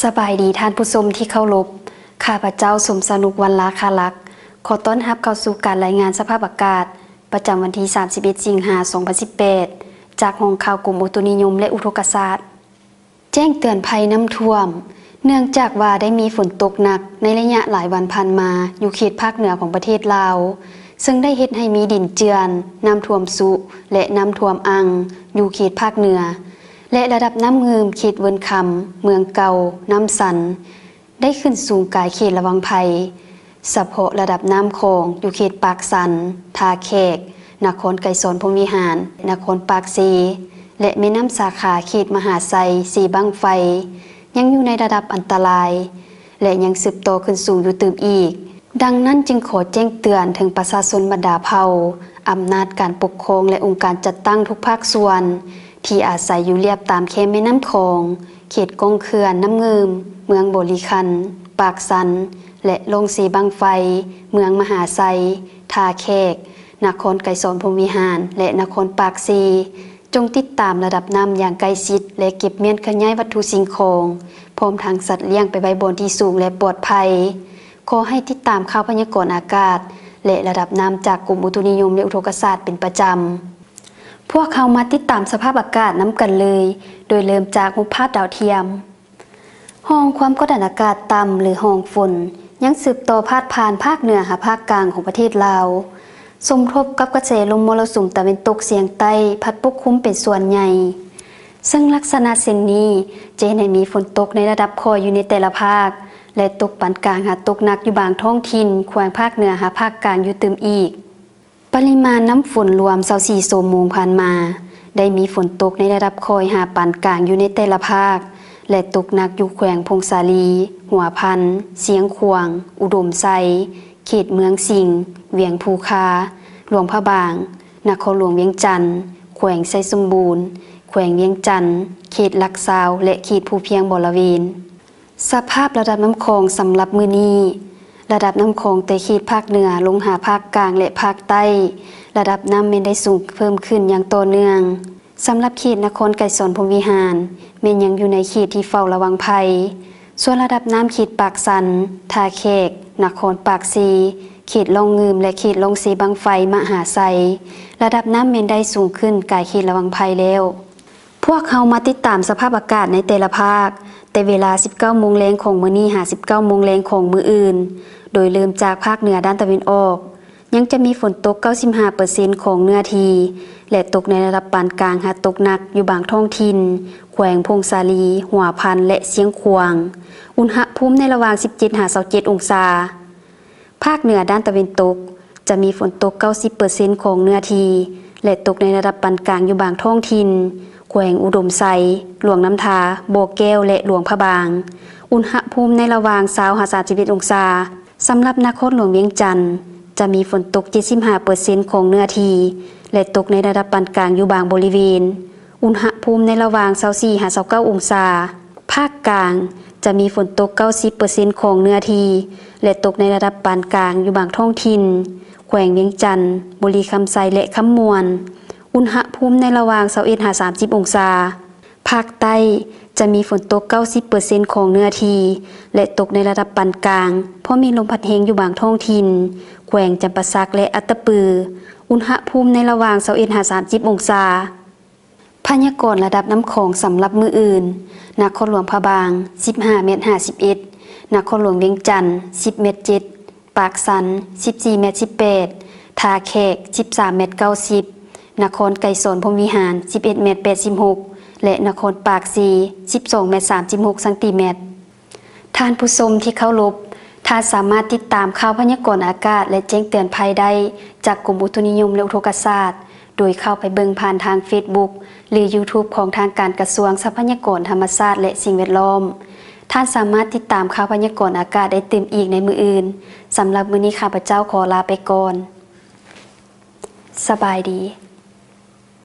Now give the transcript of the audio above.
ສະບາຍດີທ່ານຜູ້ຊົມທີ່ເຄົາລົບ, ຂ້າພະເຈົ້າ ສົມສະໜຸກ ວັນລາຄາລັກ ຂໍຕ້ອນຮັບເຂົ້າສູ່ການລາຍງານສະພາບອາກາດ ປະຈຳວັນທີ ສາມສິບເອັດ ສິງຫາ ສອງພັນສິບແປດ ຈາກຫ້ອງຂ່າວກົມອຸຕຸນິຍົມ ແລະ ອຸທົກກະສາດ. ແຈ້ງເຕືອນໄພນ້ຳຖ້ວມ. ເນື່ອງຈາກວ່າໄດ້ມີຝົນຕົກໜັກໃນໄລຍະຫຼາຍວັນຜ່ານມາ ຢູ່ເຂດພາກເໜືອຂອງປະເທດລາວ, ເຊິ່ງໄດ້ເຮັດໃຫ້ມີດິນເຈື່ອນ, ນ້ຳຖ້ວມຊຸ ແລະ ນ້ຳຖ້ວມອັ່ງ ຢູ່ເຂດພາກເໜືອ ແລະ ລະດັບນ້ຳງື່ມເຂດເວີນຄຳ, ເມືອງເກົ່າ, ນ້ຳຊັນ ໄດ້ຂຶ້ນສູງກາຍເຂດລະວັງໄພ, ສະເພາະລະດັບນ້ຳຂອງຢູ່ເຂດປາກຊັນ, ທ່າແຂກ, ນະຄອນໄກສອນພົມວິຫານ, ນະຄອນປາກເຊ ແລະ ແມ່ນ້ຳສາຂາເຂດມະຫາໄຊ, ເຊບັ້ງໄຟ ຍັງຢູ່ໃນລະດັບອັນຕະລາຍ ແລະ ຍັງສືບຕໍ່ຂຶ້ນສູງຢູ່ຕື່ມອີກ. ດັ່ງນັ້ນຈຶ່ງຂໍແຈ້ງເຕືອນເຖິງປະຊາຊົນບັນດາເຜົ່າ, ອຳນາດການປົກຄອງ ແລະ ອົງການຈັດຕັ້ງທຸກພາກສ່ວນ ທີ່ອາໄສຢູ່ລຽບຕາມແຄມແມ່ນ້ຳຂອງ, ເຂດກ້ອງເຂື່ອນນ້ຳງື່ມ, ເມືອງບໍລິຄັນ, ປາກຊັນ ແລະ ລ່ອງເຊບັ້ງໄຟ, ເມືອງມະຫາໄຊ, ທ່າແຂກ, ນະຄອນໄກສອນພົມວິຫານ ແລະ ນະຄອນປາກເຊ ຈົ່ງຕິດຕາມລະດັບນ້ຳຢ່າງໃກ້ຊິດ ແລະ ເກັບມ້ຽນເຄື່ອນຍ້າຍວັດຖຸສິ່ງຂອງ ພ້ອມທັງສັດລ້ຽງໄປໄວ້ບ່ອນທີ່ສູງ ແລະ ປອດໄພ. ຂໍໃຫ້ຕິດຕາມຂ່າວພະຍາກອນອາກາດ ແລະ ລະດັບນ້ຳຈາກກົມອຸຕຸນິຍົມ ແລະ ອຸທົກກະສາດເປັນປະຈຳ. ພວກເຮົາມາຕິດຕາມສະພາບອາກາດນຳກັນເລີຍ, ໂດຍເລີ່ມຈາກຮູບພາບດາວທຽມ. ຮ່ອງຄວາມກົດດັນອາກາດຕ່ຳ ຫຼື ຮ່ອງຝົນ ຍັງສືບຕໍ່ພາດຜ່ານພາກເໜືອຫາພາກກາງຂອງປະເທດລາວ, ສົມທົບກັບກະແສລົມມໍລະສຸມຕາເວັນຕົກສຽງໃຕ້ພັດປົກຄຸມເປັນສ່ວນໃຫຍ່, ເຊິ່ງລັກສະນະເຊັ່ນນີ້ຈະເຮັດໃຫ້ມີຝົນຕົກໃນລະດັບຄ່ອຍຢູ່ໃນແຕ່ລະພາກ ແລະ ຕົກປານກາງຫາຕົກໜັກຢູ່ບາງທ້ອງຖິ່ນແຂວງພາກເໜືອຫາພາກກາງຢູ່ຕື່ມອີກ. ປະລິມານນ້ຳຝົນລວມຊາວສີ່ຊົ່ວໂມງຜ່ານມາ ໄດ້ມີຝົນຕົກໃນລະດັບຄ່ອຍຫາປານກາງຢູ່ໃນແຕ່ລະພາກ ແລະ ຕົກໜັກຢູ່ແຂວງຜົ້ງສາລີ, ຫົວພັນ, ຊຽງຂວາງ, ອຸດົມໄຊ, ເຂດເມືອງສິງ, ວຽງພູຄາ, ຫຼວງພະບາງ, ນະຄອນຫຼວງວຽງຈັນ, ແຂວງໄຊສົມບູນ, ແຂວງວຽງຈັນ, ເຂດຫຼັກຊາວ ແລະ ເຂດພູພຽງບໍລະເວນ. ສະພາບລະດັບນ້ຳຂອງສຳລັບມື້ນີ້. ລະດັບນ້ຳຂອງແຕ່ເຂດພາກເໜືອລົງຫາພາກກາງ ແລະ ພາກໃຕ້, ລະດັບນ້ຳແມ່ນໄດ້ສູງເພີ່ມຂຶ້ນຢ່າງຕໍ່ເນື່ອງ. ສຳລັບເຂດນະຄອນໄກສອນພົມວິຫານ ແມ່ນຍັງຢູ່ໃນເຂດທີ່ເຝົ້າລະວັງໄພ. ສ່ວນລະດັບນ້ຳເຂດປາກຊັນ, ທ່າແຂກ, ນະຄອນປາກເຊ, ເຂດລ່ອງງື່ມ ແລະ ເຂດລ່ອງເຊບັ້ງໄຟມະຫາໄຊ, ລະດັບນ້ຳແມ່ນໄດ້ສູງຂຶ້ນກາຍເຂດລະວັງໄພແລ້ວ. ພວກເຮົາມາຕິດຕາມສະພາບອາກາດໃນແຕ່ລະພາກ ແຕ່ເວລາສິບເກົ້າໂມງແລງຂອງມື້ນີ້ຫາສິບເກົ້າໂມງແລງຂອງມື້ອື່ນ, ໂດຍເລີ່ມຈາກພາກເໜືອດ້ານຕາເວັນອອກ ຍັງຈະມີຝົນຕົກເກົ້າສິບຫ້າເປີເຊັນຂອງເນື້ອທີ່ ແລະ ຕົກໃນລະດັບປານກາງຫາຕົກໜັກຢູ່ບາງທ້ອງຖິ່ນ ແຂວງຜົ້ງສາລີ, ຫົວພັນ ແລະ ຊຽງຂວາງ, ອຸນຫະພູມໃນລະຫວ່າງສິບເຈັດຫາຊາວເຈັດອົງສາ. ພາກເໜືອດ້ານຕາເວັນຕົກ ຈະມີຝົນຕົກເກົ້າສິບເປີເຊັນຂອງເນື້ອທີ່ ແລະ ຕົກໃນລະດັບປານກາງຢູ່ບາງທ້ອງຖິ່ນ ແຂວງອຸດົມໄຊ, ຫຼວງນ້ຳທາ, ບໍ່ແກ້ວ ແລະ ຫຼວງພະບາງ, ອຸນຫະພູມໃນລະຫວ່າງຊາວຫາສາມສິບເອັດອົງສາ. ສຳລັບນະຄອນຫຼວງວຽງຈັນ ຈະມີຝົນຕົກເຈັດສິບຫ້າເປີເຊັນຂອງເນື້ອທີ່ ແລະ ຕົກໃນລະດັບປານກາງຢູ່ບາງບໍລິເວນ, ອຸນຫະພູມໃນລະຫວ່າງຊາວສີ່ຫາຊາວເກົ້າອົງສາ. ພາກກາງ ຈະມີຝົນຕົກເກົ້າສິບເປີເຊັນຂອງເນື້ອທີ່ ແລະ ຕົກໃນລະດັບປານກາງຢູ່ບາງທ້ອງຖິ່ນ ແຂວງວຽງຈັນ, ບໍລິຄຳໄຊ ແລະ ຄຳມ່ວນ, ອຸນຫະພູມໃນລະຫວ່າງຊາວເອັດຫາສາມສິບອົງສາ. ພາກໃຕ້ ຈະມີຝົນຕົກເກົ້າສິບເປີເຊັນຂອງເນື້ອທີ່ ແລະ ຕົກໃນລະດັບປານກາງ, ເພາະມີລົມພັດແຮງຢູ່ບາງທ້ອງຖິ່ນ ແຂວງຈຳປາສັກ ແລະ ອັດຕະປື, ອຸນຫະພູມໃນລະຫວ່າງຊາວເອັດຫາສາມສິບອົງສາ. ພະຍາກອນລະດັບນ້ຳຂອງສຳລັບມື້ອື່ນ, ນະຄອນຫຼວງພະບາງ ສິບຫ້າແມັດຫ້າສິບເອັດ, ນະຄອນຫຼວງວຽງຈັນ ສິບແມັດເຈັດ, ປາກຊັນ ສິບສີ່ແມັດສິບແປດ, ທ່າແຂກ ສິບສາມແມັດເກົ້າສິບ, ນະຄອນໄກສອນພົມວິຫານ ສິບເອັດແມັດແປດສິບຫົກ ແລະ ນະຄອນປາກເຊ ສິບສອງແມັດສາມສິບຫົກຊັງຕີແມັດ. ທ່ານຜູ້ຊົມທີ່ເຄົາລົບ, ທ່ານສາມາດຕິດຕາມຂ່າວພະຍາກອນອາກາດ ແລະ ແຈ້ງເຕືອນໄພໄດ້ຈາກກົມອຸຕຸນິຍົມ ແລະ ອຸທົກກະສາດ ໂດຍເຂົ້າໄປເບິ່ງຜ່ານທາງເຟສບຸກ ຫຼື ຢູທູບ ຂອງທາງການກະຊວງຊັບພະຍາກອນທຳມະຊາດ ແລະ ສິ່ງແວດລ້ອມ. ທ່ານສາມາດຕິດຕາມຂ່າວພະຍາກອນອາກາດໄດ້ຕື່ມອີກໃນມື້ອື່ນ. ສຳລັບມື້ນີ້ ຂ້າພະເຈົ້າຂໍລາໄປກ່ອນ. ສະບາຍດີ.